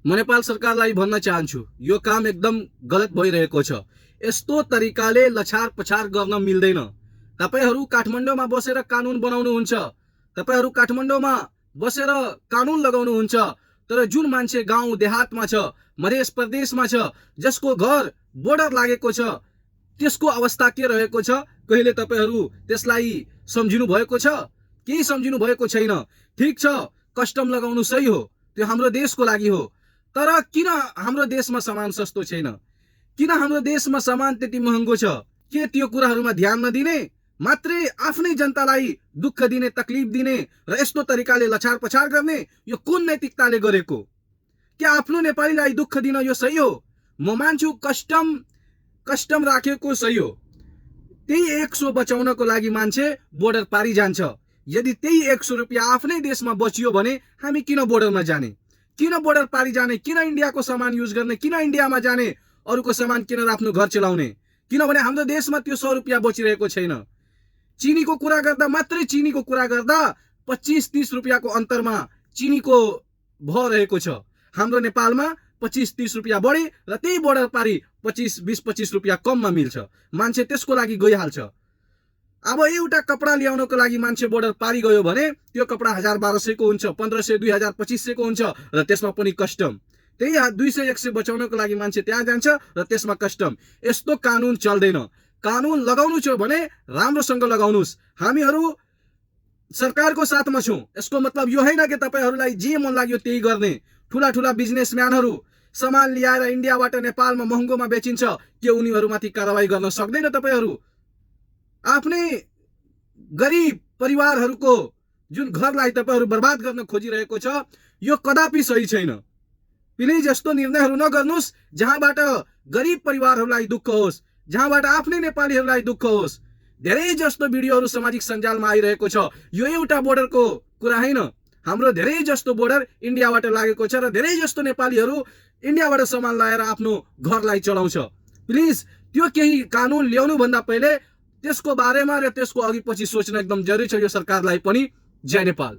म नेपाल सरकारलाई भन्न चाहन्छु यो काम एकदम गलत भइरहेको छ। यस्तो तरिकाले लछार पछार गर्न मिल्दैन। तपाईहरु काठमाडौँमा बसेर कानुन बनाउनुहुन्छ, तपाईहरु काठमाडौँमा बसेर कानुन लगाउनुहुन्छ, तर जुन मान्छे गाउँ देहातमा छ, मधेस प्रदेशमा छ, जसको घर बोर्डर लागेको छ, त्यसको अवस्था के रहेको छ कहिले तपाईहरु त्यसलाई सम्झिनु भएको छ? केही सम्झिनु भएको छैन। ठीक छ, कस्टम लगाउनु सही हो, त्यो हाम्रो देशको लागि हो, तर किन हाम्रो देशमा सामान सस्तो छैन? किन हाम्रो देशमा सामान त्यति महँगो छ? के त्यो कुराहरुमा ध्यान नदिने, मात्रै आफ्नै जनतालाई दुःख दिने, तकलिफ दिने र यस्तो तरिकाले लछार पछार गर्ने यो कुन नैतिकताले गरेको? के आफ्नो नेपालीलाई दुःख दिन यो सही हो? म मान्छु कस्टम राखेको सही हो। त्यही 100 बचाउनको लागि मान्छे बोर्डर पारी जान्छ। यदि त्यही 100 रुपैयाँ आफ्नै देशमा बचियो भने हामी किन बोर्डरमा जाने? किन बोर्डर पारी जाने? किन इन्डियाको सामान युज गर्ने? किन इन्डियामा जाने? अरूको सामान किन आफ्नो घर चलाउने? किनभने हाम्रो देशमा त्यो 100 रुपैयाँ बचिरहेको छैन। चिनीको कुरा गर्दा मात्रै चिनीको कुरा गर्दा 25-30 रुपैयाँको अन्तरमा चिनीको भाव रहेको छ। हाम्रो नेपालमा 25-30 रुपैयाँ बढी र त्यही बोर्डर पारी 20-25 रुपैयाँ कममा मिल्छ। मान्छे त्यसको लागि गइहाल्छ। अब एउटा कपडा ल्याउनको लागि मान्छे बोर्डर पारी गयो भने त्यो कपडा 1000-1200 को हुन्छ, 1500, 2000, 2500 को हुन्छ र त्यसमा पनि कस्टम। त्यही 200-100 बचाउनको लागि मान्छे त्यहाँ जान्छ र त्यसमा कस्टम। यस्तो कानुन चल्दैन। कानुन लगाउनु छ भने राम्रोसँग लगाउनुस्। हामीहरु सरकारको साथमा छौं। यसको मतलब यो हैन कि तपाईहरुलाई जे मन लाग्यो त्यही गर्ने। ठूला ठूला बिजनेसम्यानहरु सामान ल्याएर इन्डियाबाट नेपालमा महँगोमा बेचिन्छ, के उनीहरुमाथि कारबाही गर्न सक्दैन तपाईहरु? आफ्नै गरिब परिवारहरुको जुन घरलाई तपाईहरु बर्बाद गर्न खोजिरहेको छ, यो कदापि सही छैन। प्लिज यस्तो निर्णयहरु नगर्नुस् जहाँबाट गरिब परिवारहरुलाई दुःख होस्, जहाँबाट आफ्नै नेपालीहरुलाई दुःख होस्। धेरै जस्तो भिडियोहरु सामाजिक सञ्जालमा आइरहेको छ। यो एउटा बोर्डरको कुरा हैन। हाम्रो धेरै जस्तो बोर्डर इन्डियाबाट लागेको छ र धेरै जस्तो नेपालीहरु इन्डियाबाट सामान ल्याएर आफ्नो घरलाई चलाउँछ। प्लिज त्यो केही कानुन ल्याउनु भन्दा पहिले त्यसको बारेमा र त्यसको अघि पछि सोच्न एकदम जरुरी छ यो सरकारलाई पनि। जय नेपाल।